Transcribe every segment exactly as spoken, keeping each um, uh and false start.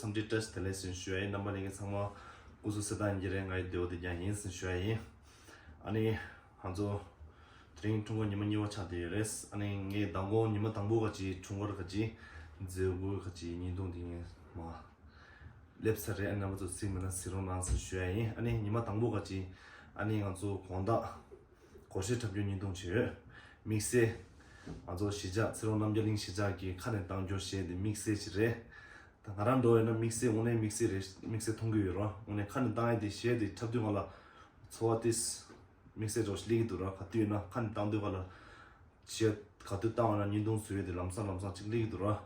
འཚམས་འདྲི་བཀྲ་ཤིས་བདེ་ལེགས་ཟེར་ཞུ་ཡ་ཡིན། རྣམ་པ་ལྷན་རྒྱས་ཚང་མ་སྐུ་གཟུགས་གསལ་ཐང་ཡིན་གྱི་རེད། ང་ཡི་བདེ་པོ་དེ་ཀྱང་ཡིན་ཟེར་ཞུ་ཡ་ཡིན། ཨ་ནི་ང་ཚོ་དེ་རིང་ཀྲུང་གོ་ཉི་མ་གཉིས་པ་ཆགས་བསྡད་ཡོད་རེད། ཨ་ནི་ངས་མདང་དགོང་ཉི་མ་དང་པོ་ག་ཅིག་འཁྲུངས་སྐར་ག་ཅིག་མཛད་སྒོ་ག་ཅིག་བརྙན་ཐུང་དེ་ངས་མ་སླེབས་ཚར་རེད། ཨ་ནི་རྣམ་པ་ཚོ་གཟིགས་མེད་ན་གཟིགས་རོགས་གནང་ཟེར་ཞུ་ཡ་ཡིན། ཨ་ནི་ཉི་མ་དང་པོ་ག་ཅིག་ཨ་ནི་ང་ཚོ་དགོང་དག་སྒོར་གཞས་འཁྲབ་རྒྱུ་བརྙན་ཐུང་བྱས་ཡོད། དམིགས་བསལ་ང་ཚོ་གཞིས་ཆགས་ཚེ་རོང་རྣམ་རྒྱལ་གླིང་གཞིས་ཆགས་ཀྱི་ཁ་ནས་བཏང་རྒྱུ་གཞས་དེ་དམིགས་བསལ་ཞིག་རེད། ད་ང་རང་འགྲོ་ཡོད་ན་དམིགས་བསལ་དངོས་གནས་དམིགས་བསལ་རེད། དམིགས་བསལ་མཐོང་གི་ཡོད་ར། དངོས་གནས་ཁ་ནས་བཏང་ཡས་དེ་གཞས་དེ་འཁྲབ་དུས་སྒང་ལ་ཚོར་བ་ཏིས་དམིགས་བསལ་འདྲ་བོ་ཞིག་སླེབས་ཀྱི་འདུག་ར། ག་དུས་ཡིན་ན་ཁ་ནས་བཏང་དུས་སྒང་ལ་གཞས་ག་དུས་བཏང་བ་ན་བརྙན་ཐུང་བཟོ་ཡས་དེ་ལམ་སང་ལམ་སང་ཅིག་སླེབས་ཀྱི་འདུག་ར།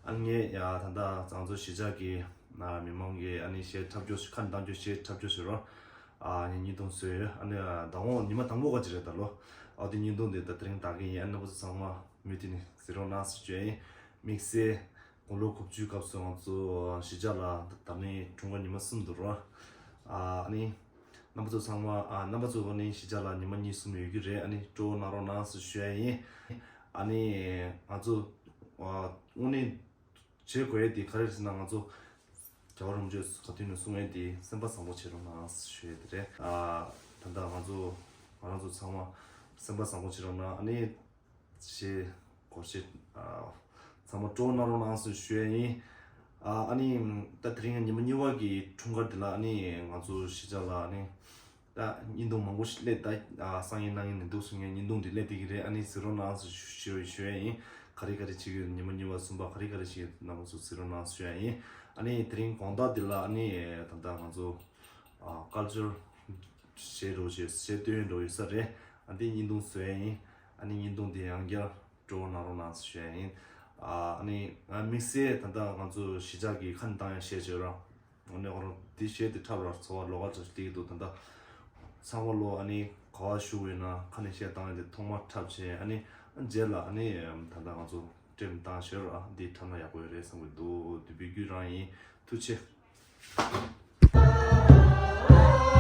ཨ་ངས་ཡ་ད་ལྟ་ང་ཚོ་གཞིས་ཆགས་ཀྱི་ན་མི་མང་གིས་ཨ་ནི་གཞས་འཁྲབ་རྒྱུ་ཞིག་ཁ་ནས་བཏང་རྒྱུ་གཞས་འཁྲབ་རྒྱུ་ཞིག་ར། ཨ་ནི་བརྙན་ཐུང་བཟོས་ཡོད། ཨ་ནི་ད་དགོང་ཉི་མ་དང་པོ་ག་ཅིག་རེད་ད་ལོ། ཨ་དེ་བརྙན་ཐུང་དེ་ད་དེ་རིང་ལྟ་གི་ཡིན། ཨ་རྣམ་པ་ཚོ་ཚང་མ་མུ་མཐུད་ནས་གཟིགས་རོགས་གནང་ཟེར་ཞུ་ཡ་ཡིན། དམིགས་བསལ་དགུང་ལོ་དགུ་བཅུའི་སྐབས་སུ་ང་ཚོ་གཞིས་ཆགས་ལ་ད་ནི་འཁྲུངས་སྐར་ཉི་མ་གསུམ་འདུག་ར། ཨ་ནི་རྣམ་པ་ཚོ་ཚང་མ་ཨ་རྣམ་པ་ཚོ་ནི་གཞིས་ཆགས་ལ་ཉི་མ་གཉིས་གསུམ་ཡོད་ཀྱི་རེད། ཨ་ནི་སྤྲོ་བོ་གནང་རོགས་གནང་ཟེར་ཞུ་ཡ་ཡིན། ཨ་ནི་ང་ཚོ་ཨ་དངོས་གནས་བྱེད་དགོས་ཡས་དེ་ག་རེ་རེད་ཟེར་ན། ང་ཚོ་རྒྱལ་བ་རིན་པོ་ཆེས་ག་དུས་ནས་གསུང་ཡས་དེ་སེམས་པ་བཟང་པོ་བྱེད་རོགས་གནང་ཞུ་ཡས་དེ་རེད། ཨ་ད་ལྟ་ང་ཚོ་ང་རང་ཚོ་ཚང་མ་སེམས་པ་བཟང་པོ་བྱེད་རོགས་གནང་། ཨ་ནི་ཞེས་སྒོར་གཞས་ཨ་ཚང་མ་སྤྲོ་བོ་གནང་རོགས་གནང་ཞུ་ཞུ་ཡས་ཡིན། ཨ་ཨ་ནི་ད་དེ་རིང་ཉི་མ་གཉིས་པ་གི་འཁྲུངས་སྐར་དེ་ལ་ཨ་ནི་ང་ཚོ་གཞིས་ཆགས་ལ་ཨ་ནི་ད་བརྙན་ཐུང་མང་པོ་ཞིག་སླེབས། ད་ཨ་གསང་ཡིན་གནང་ཡིན་ནི་འདུག་གསུང་མཁན་བརྙན་ཐུང་འདི་སླེབས་བསྡད་ཀྱི་རེད། ཨ་ནི་གཟིགས་རོགས་གནང་ཟེར་ཞུ་ཞུ་ཡ་ཡིན། ག་རེ་ག་རེ་བྱེད་ཀྱི་ཡོད། ཉི་མ་གཉིས་པ་གསུམ་པ་ག་རེ་ག་རེ་བྱེད་ཀྱི་ཡོད། རྣམ་པ་ཚོ་གཟིགས་རོགས་གནང་ཞུ་ཡ་ཡིན། ཨ་ནི་དེ་རིང་དགོང་དག་འདི་ལ་ཨ་ནི་ད་ལྟ་ང་ཚོ་ཨ་ཀལ་ཅར་གཞས་འདྲ་བོ་ཞིག་གཞས་སྟོན་འདྲ་བོ་ཡོད་ས་རེད། ཨ་འདི་བརྙན་ཐུང་བཟོ་ཡ་ཡིན། ཨ་ནི་བརྙན་ཐུང་འདི་ཡང་བསྐྱར་སྤྲོ་བོ་གནང་རོགས་གནང་ཞུ་ཡ་ཡིན། ཨ་ནི་ང་དམིགས་བསལ་ད་ལྟ་ང་ཚོ་གཞིས་ཆགས་ཀྱི་ཁ་ནས་བཏང་ཡ་གཞས་བྱོས་ར། ཨ་ནི་ཁོ་རང་འདི་གཞས་དེ་འཁྲབ་ར་ཚོར་བ་ལོགས་ཀ་ཅིག་སླེབས་ཀྱི་འདུག་ད་ལྟ་ཚང་མ་ལོ་ཨ་ནི་ག་བ་བཞུགས་ཡོད་ན་ཁ་ནས་གཞས་བཏང་ཡ་དེ་ཐོག་མར་འཁྲབ་བྱས། ཨ་ནི་རྗེས་ལ་ཨ་ནི་ད་ལྟ་ང་ཚོ་ཀྲེམ་བཏང་ཞོར་ཨ་འདི་འཁྲབ་ན་ཡག་པོ་ཡོད་རེད་བསམ་གྱི་འདུག་འདི་བོད་བརྒྱུད་རང་ཡིན། ཐུགས་རྗེ་ཆེ།